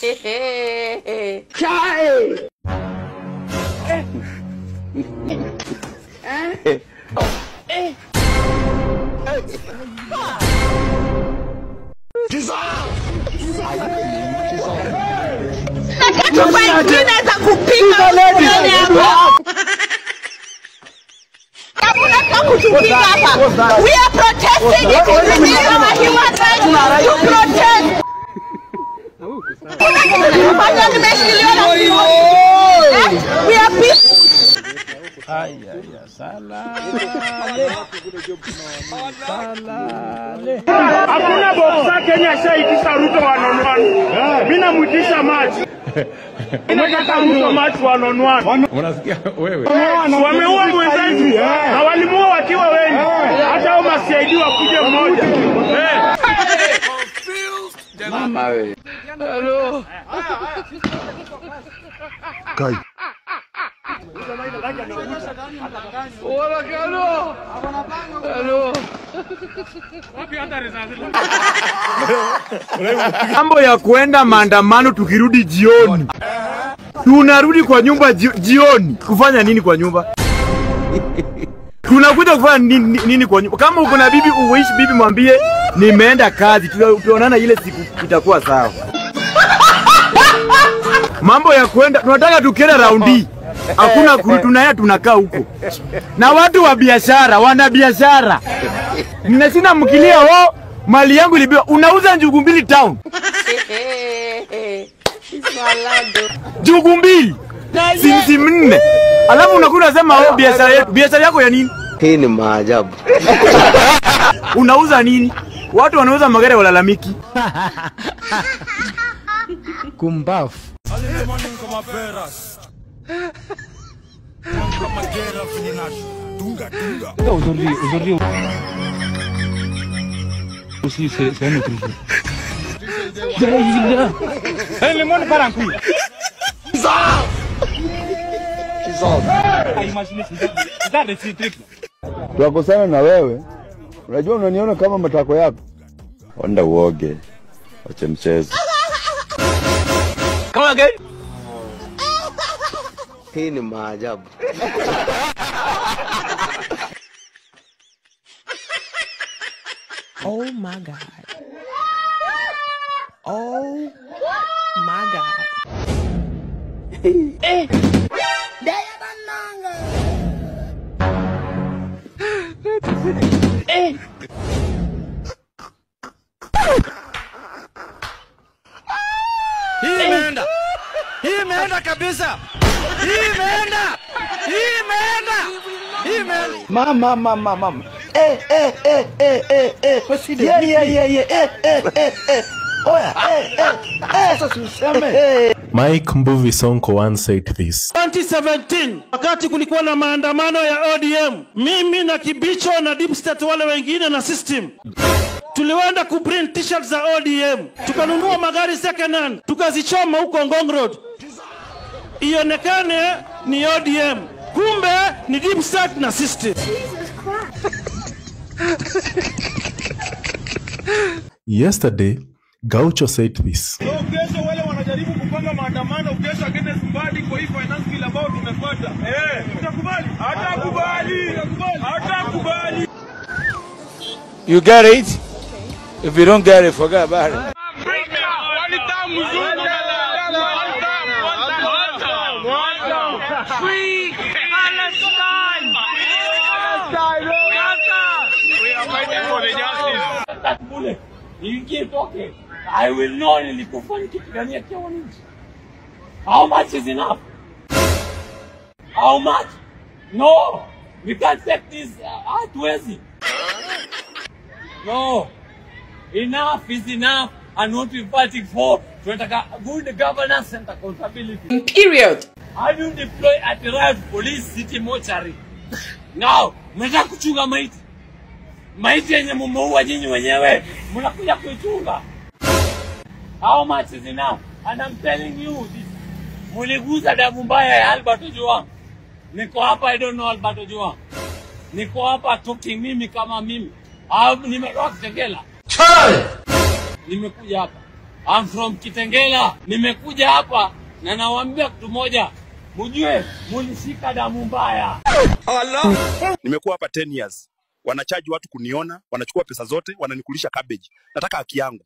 Chai. We are protesting. It is within our human rights to protest. We are peaceful. Hakuna boxer Kenya shaitisha Ruto 1 on 1. Mimi namuitisha match. Nataka Ruto match 1 on 1. Unasikia wewe? Wameua mwenzetu na walimuua wakiwa wengi. Hata hao masiaidi wakuje mmoja. Mama wewe. Hello. Kai. Mambo ya kuenda maandamano tukirudi jioni. Tunarudi kwa nyumba jioni. Kufanya nini kwa nyumba? Tunakuja kufanya nini kwa nyumba? Kama uko na bibi uishi bibi mwambie nimeenda kazi. Tutaonana ile siku itakuwa sawa. Mambo ya kuenda tunataka tukienda raundi. Hakuna tunaenda tunakaa huko. Na watu wa biashara, wana biashara. Mnashinda mkilia wao mali yangu ilibiwa. Unauza njugu mbili town. Njugu mbili. Simsim nne. Alafu unakuja unasema oh biashara yetu. Biashara yako ya nini? Hii ni maajabu. Unauza nini? Watu wanauza magari walalamiki. Kumbafu. Aujourd'hui aussi c'est un autre jour. Le monde part en couille. Tuwakosana na wewe. Unajua unaniona kama matako yako. Onda uoge. Wache mchezo. Come again. Hii ni maajabu. Oh my God. Oh my God. Eh. Eh. Hii imeenda. Hii imeenda kabisa. Hii imeenda. Hii imeenda. Hii imeenda. Mama mama mama. Eh eh eh eh eh eh. Yeah yeah yeah yeah. Eh eh eh eh. Oya eh eh. Eh sasa useme. Mike Mbuvi Sonko once said this. 2017 wakati kulikuwa na maandamano ya ODM, mimi na Kibicho na Deep State wale wengine na system, tuliwenda kuprint t-shirts za ODM, tukanunua magari second hand, tukazichoma huko Ngong Road. Ionekane ni ODM, kumbe ni Deep State na system. Jesus Christ. Yesterday, Gaucho said this. So kesho wale wanajaribu kupanga maandamano kesho against Mbadi kwa hii finance bill ambayo tumepata. Eh, utakubali? Hatakubali. Hatakubali. You get it? Okay. If you don't get it, forget about it. Free Palestine! Palestine! We are fighting for the justice. That bullet, you keep talking. I will know nilikufa nikipigania kia wananchi. How much is enough? How much? No, we can't take this. Hatuwezi. No, enough is enough. And what we're fighting for, tunataka good governance and accountability. Period. How do you deploy at the riot police city mortuary? Now, mnataka kuchunga maiti. Maiti yenye mumeua nyinyi wenyewe, mnakuja kuichunga. How much is enough? And I'm telling you this. Muliguza damu mbaya ya Albert Ojwang. Niko hapa, I don't know Albert Ojwang. Niko hapa talking mimi kama mimi. Nimetoka Kitengela. Nimekuja hapa. I'm from Kitengela. Nimekuja hapa na nawaambia kitu moja, mjue mulishika damu mbaya. Nimekuwa hapa 10 years. Wanachaji watu kuniona, wanachukua pesa zote, wananikulisha cabbage. Nataka haki yangu.